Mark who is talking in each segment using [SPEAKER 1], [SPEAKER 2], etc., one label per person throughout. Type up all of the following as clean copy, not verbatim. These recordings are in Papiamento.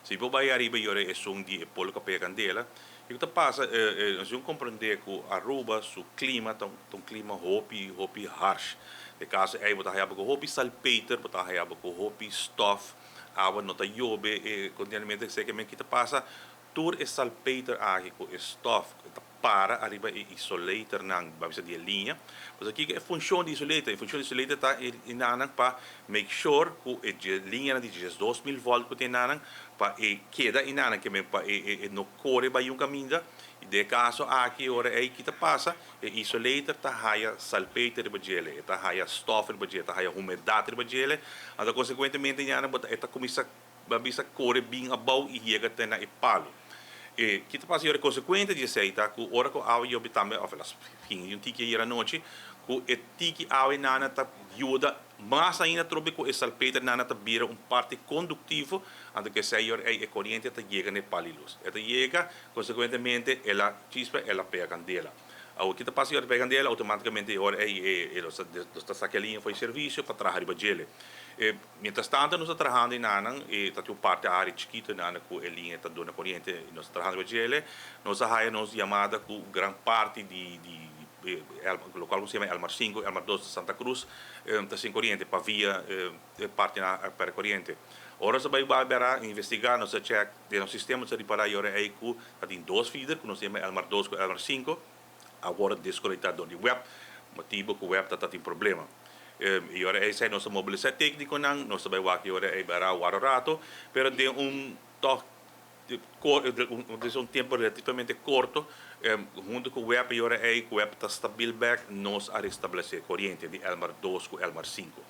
[SPEAKER 1] Si bo bai ariba e ora esun di e polo ku a pega kandela, kiko ta pasa, nos tin ku komprendé ku Aruba su klima ta un klima hopi hopi harsh. Den kaso ei bo ta haya bo ku hopi salpeter, bo ta haya bo ku hopi stof, awa no ta yobe kontinuamente, esei ke men ki ta pasa, tur e salpeter aki ku e stof ta para ariba e isolatornan, bo a bisa di e liña. Pasobra kiko e funshon di isolator? E funshon di isolator ta e nanan pa make sure ku e liñanan di 12.000 volt ku tin nanan pa e keda e nanan ke men pa e no kore bai un kaminda. I den e kaso aki ora ei ki ta pasa? E isolator ta haya salpeter riba djele, e ta haya stof riba djele, e ta haya humedat riba djele, anto konsekuentemente ñanan bo ta e ta kuminsá Bo a bisa kore bin abou i yega te na e palu. E ki ta pasa yora? E konsekuensia di esei ta ku ora ku awa yobi tambe òf el a fin di un tiki ayera anochi ku e tiki awa enana ta yuda mas ainda atrobe ku e salpeter enana ta bira un parti konduktivo anto ku esei yora ei e koriente ta yega na e pal di lus. E ta yega konsekuentemente el a chispa el a pega kandela. Awor ki ta pasa yora ta pega kandela outomatikamente e ora ei e nos ta saka e liña for di servisio pa traha riba djele. E Mientras tanto nos ta trahando enanan, e ta tin un parti área chikito enanan ku e liña ta duna koriente i nos ta trahando riba djele. Nos a haya nos yamada ku gran parti di di lokual ku se yama Elmar sinku, Elmar dos di Santa Cruz ta sin koriente pavia e partinan a pèrdè koriente. Ora nos a bai bera investigá nos a chèk den nos sistema nos a ripará i ora ei ku ta tin dos feeder ku nos yama Elmar dos ku Elmar sinku. A wòrdu deskonektá dor di web, motibu ku web ta tatin problema. I ora ei esei nos a mobilisá e téknikonan, nos ta bai wak i ora ei bai wòrdu rato, pero den un tòg un tempu relativamente korto, huntu ku web i ora ei ku web ta stabil bèk, nos a restablesé koriente di Elmar dos ku Elmar sinku.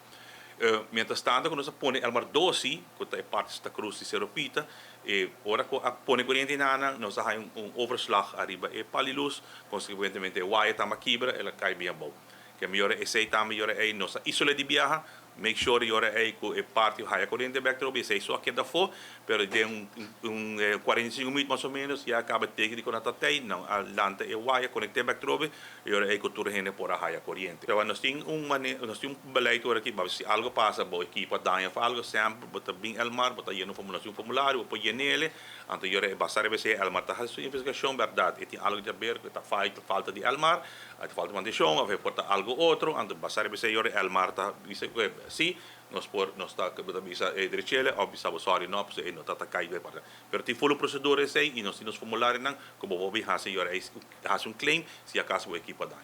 [SPEAKER 1] Mientras tanto ku nos a pone Elmar dos si, ku ta e parti Santa Cruz di Cerro Pita, e ora ku a pone koriente einan nos a haña un overslag ariba e pal di lus, konsekuentemente e waya tambe a kibra, el a kai bien abou. Ke mihor esei tambe yora ei nos a isol'é di biaha, make sure yora ei ku e parti haya koriente bèk trobe, esei so a keda afó, pero den un 45 minuut mas o menos ya a kaba teken di ku nan ta tei, nan a lanta e waya, konekt'é bèk trobe, E ora ei ku tur hende por a haya koriente. Pero nos tin un manera, nos tin un beleid ora ki si algo pasa bo ekipo a daña of algo semper bo ta bin Elmar bo ta yena un formulario, nos tin un formulario bo por yen'ele, anto e ora ei basa riba esei Elmar ta hasi su investigashon bèrdat e tin algo di haber ku e ta falta di Elmar, a ta falta mantenshon of e por ta algo otro, anto basa riba esei e ora Elmar ta bisa ku si nos por nos ta bo ta bisa e drech'ele of bisa bo sorry no pasobra e no ta ta kai ku e parti. Pero tin full un procedura esei y nos tin nos formularionan ku bo por bin hasi e ora ei. Hasi un claim si acaso bo ekipo a daño.